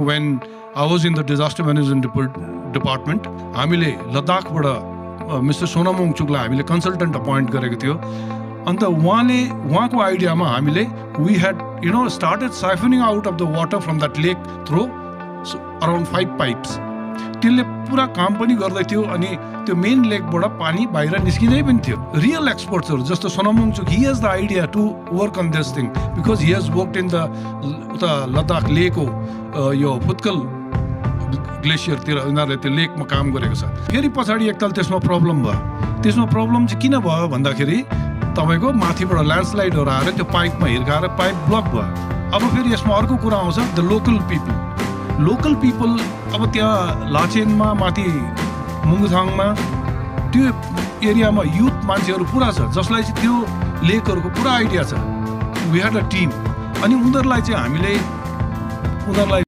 When I was in the disaster management department, हामीले लद्दाखबाट mister Sonam वाङचुकलाई हामीले consultant appoint गरेको थियो अन्त उहाँको आइडियामा हामीले we had started siphoning out of the water from that lake through around 5 pipes. त्यसले पुरा काम पनि गर्दै थियो अनि त्यो मेन लेकबाट पानी बाहिर निस्किँदै पनि थियो. रियल एक्सपर्ट्सहरु जस्तो Sonam Wangchuck, he has the idea to work on this thing because he has worked in the Ladakh लेकको यो फुत्कल ग्लेसियरतिर उनीहरूले त्यो लेकमा काम गरेको छ. फेरि पछाडि एकताल त्यसमा प्रब्लम भयो. त्यसमा प्रब्लम चाहिँ किन भयो भन्दाखेरि तपाईको माथिबाट ल्यान्डस्लाइडहरु आएर त्यो पाइपमा हिर्काएर पाइप ब्लक भयो. अब फेरि यसमा अर्को कुरा आउँछ, द लोकल पिपल अब त्यहाँ लाचेनमा माथि मुङथाङमा त्यो एरियामा युथ मान्छेहरु पुरा छ जसलाई चाहिँ त्यो लेकहरुको पुरा आइडिया छ. वी ह्याड अ टिम अनि उनीहरुलाई चाहिँ हामीले